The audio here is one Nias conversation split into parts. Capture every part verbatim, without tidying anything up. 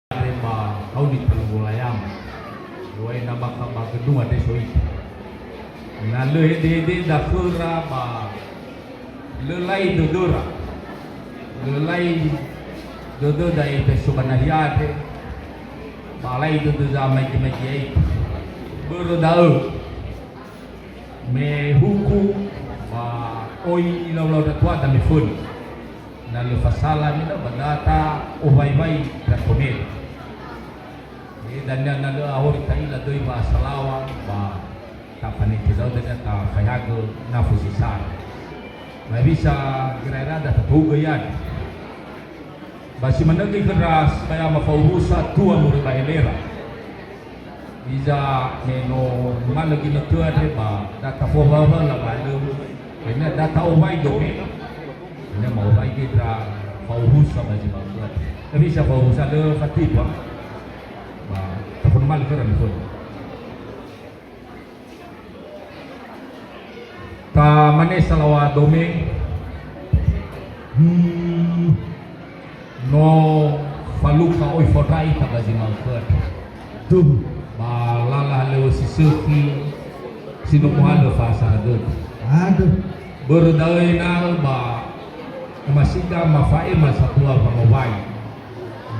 andre ba Kauni Talunggu Layama. Luai na bakha ba gedung andre so ita. Na lö hedehededa khöra ba lö lai dödöra. Lö lai dödöda ita so ba nahia andre, ba lai dödö zamaigi-maigi ya'ita. Börö da'ö, me huku, ba oi ilau-lau ndra tuada meföna. Na lö fasala mina ba da ta'owai-wai ndra tomeda. E, dania na lö ahori ta'ila döi wa'asalawa, ba tafaneke da'ö dania tafaehagö nafu si sara. Ba hewisa gera'era da tatogö ya'ia. Ba si manö göi khö ndra sibai ama fa'uhusa tua moroi ba helera. Hiza me no numalö ginötö andre ba da tafowawa labalö. Ena da ta'owai dome. Ena ma'owai göi ndra fa'uhusa ba zi ma'ökhö andre. Hewisa fa'uhusa lö fatiba. Ba tafonumalö khöra miföna. Tamane salawa dome, hmm, no falukha oi fondrai ita ba zi ma'ökhö andre. Tuhu. Ba lala halöŵö si sökhi, si no muhalö fa'asara dödö. Aduh. Börö da'ö ena'ö ba omasiga mafa'ema satua wangowai.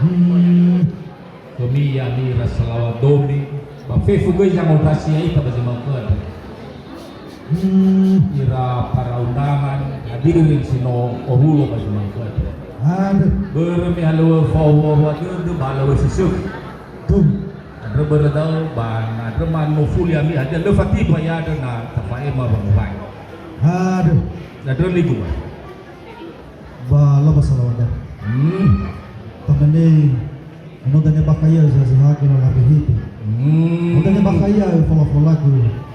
Hmm. Khömi ya'ami ira salawa dome, ba fefu göi zangondrasi ya'ita ba zi ma'ökhö andre. Hmm, ira para undangan, hadirin si no owulo ba zi ma'ökhö andre. Aduh. Börö me halöŵö fa'ohua-hua dödö ba halöŵö si sökhi. Tuh. Andrö börö da'ö ba na andrö manofuli ami hadia lö fatiba ya'andrö na tafa'ema wangowai. Aduh. Na andrö nigu, Mas. Ba laba salawada. Hmm. Tamane, no dania bakha ia zahazahagö lala behete. Hmm. No dania bakha ia folafolagö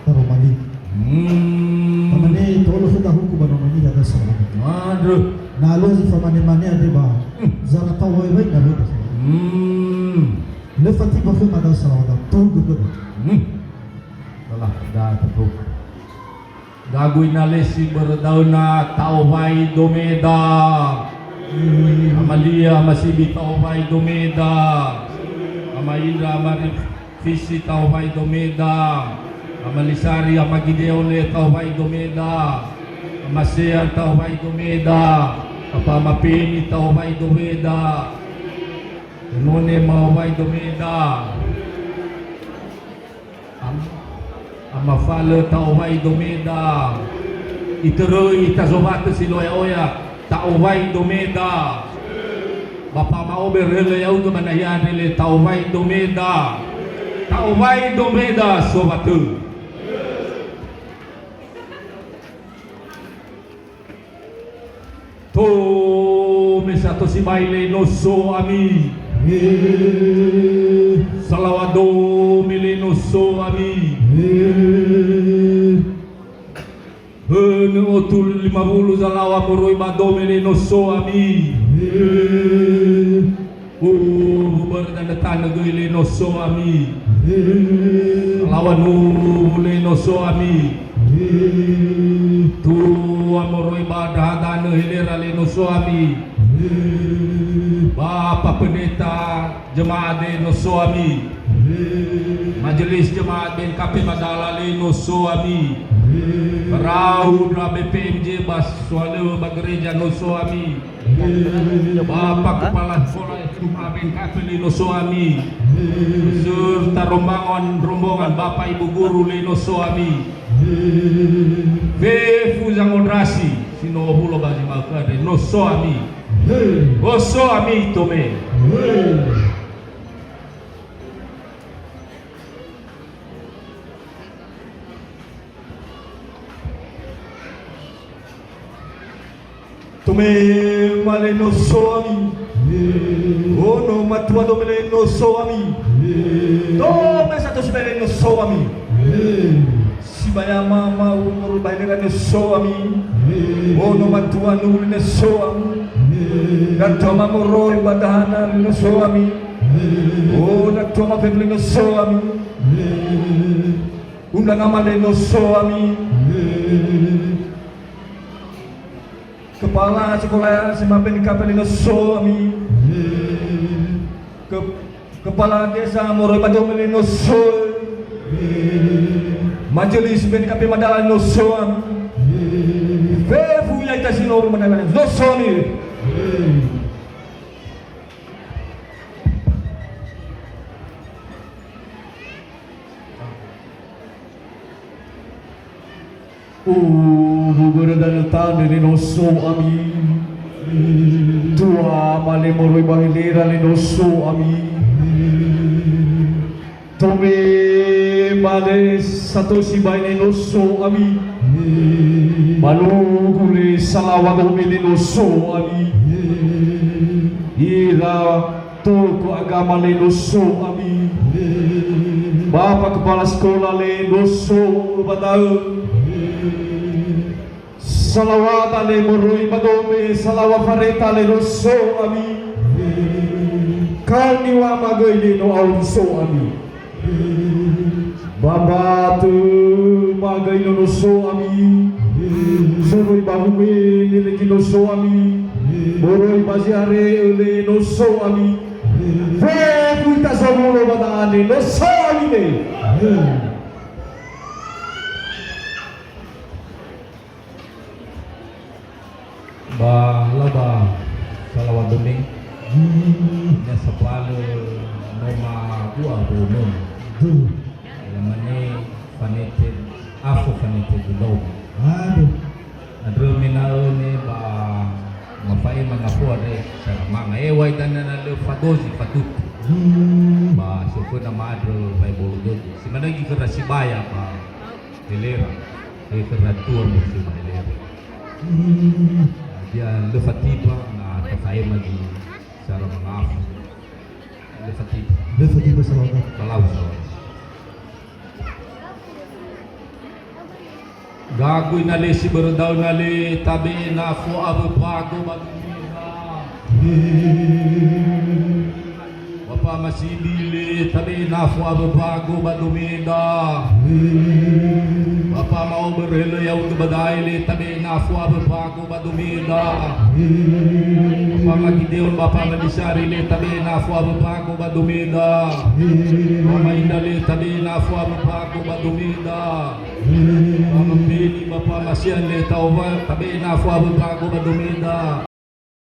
taroma li. Hmm. Tamane, to'olo khöda huku ba nono niha da salawada. Aduh. Na alua zi famane-mane andre ba, hmm, zara ta'owai-wai na röda. Hmm. Lö fatiba khöma da salawada, togu göda. Hmm. Lala, da tatogu. Gagu ina lesi börö da'ö na ta'owai domeda. Amalia, amasibi ta'owai domeda. Ama Indra, ama Rifisi ta'owai domeda. Ama Lisari, ama Gideone ta'owai domeda. Ama Sea ta'owai domeda. Apa ama Peni ta'owai domeda. Enone ma'owai domeda. Am-, amafalö ta'owai domeda. Itöröi ita zowatö si loya-oya ta'owai domeda. Bapa ma'obe rölö ya'ugö ba nahia andre le ta'owai domeda. Ta'owai domeda sowatö. Tome sato sibai le no so ami. He. Salawa dome le no so ami. He. Hönö otu lima wulu zalawa moroi ba dome le no so ami. He. Uwu börö danö tanö göi le no so ami. He. Salawa nuwu le no so ami. He. Tua moroi ba ndraha danö helera le no so ami. He. Bapa pendeta jemaat le no so ami. He. Majelis jemaat B N K P Madala le no so ami. He. Perahu ndra B P M J ba sohalöŵö ba gereja no so ami. Bapa Kepala Sekolah S M A B N K P le no so ami. Beserta rombongan, rombongan Bapak Ibu Guru le no so ami. Fefu zangondrasi si no owulo ba zi ma'ökhö andre, no so ami. No so ami tome. Tome ma le no so ami. Ono matua dome le no so ami. Tome sato sibai le no so ami. Sibai ama, ama uwu moroi ba helera le no so ami. Ono matua nuwu le no so ami. Datua ma moroi ba dahana le no so ami. O datua ma fefu le no so ami. Undra nama le no so ami. Kepala sekolah S M A B N K P le no so ami. Ke-, Kepala desa moroi ba dome le no so. Majelis B N K P Madala no so ami. Fefu ya ita si no rumah no so ami. Uwu börö danö tanö le no so ami. Tuama le moroi ba helera le no so ami. Tome ba le sato sibai le no so ami. Balugu le salawa dome le no so ami. Ira Toko agama le no so ami. Bapa kepala sekolah le no so ba da'ö. Salawada le moroi ba dome, salawa fareta le no so ami. Kal niwama göi le no auri so ami. Ba mbatö magöi no no so ami. Soroi ba hume nilegi no so ami. Moroi ba ziare'ö le no so ami. Fefu ita zowulo ba da'ane no so ami ne. Ba laba salawa dome. Hmm. Ina sapalö noma dua bone. Duh. Lamane fanete afo fanete dudau. Aduh. Andrö mena'ö ne ba mafa'ema nafo andre saramanga. Ewai dania na lö fadozi fatutu. Hmm. Ba soföna ma'andrö wae bolo dödö. Si manö gi khöra sibaya ba helera. E khöra tua musi ba helera. Hmm. Dia lö fatiba na tafa'ema zi sara mangafu. Lö fatiba. Lö fatiba salawa. Salawa, salawa. Gagui na le si börö da'ö na le tabe'e nafo awö bago ba dumeda. Bapa Masili le tabe'e nafo awö bago ba domeda. Bapa Ma'obörö Helö Yaungö ba da'e le tabe'e nafo awö bago ba domeda. Bapa Magideon, Bapa Nabisari le tabe'e nafo awö bago ba domeda. Bapa Inda le tabe'e nafo awö bago ba domeda. Bapa Beni, Bapa Masian le taowa tabe'e nafo awö bago ba domeda.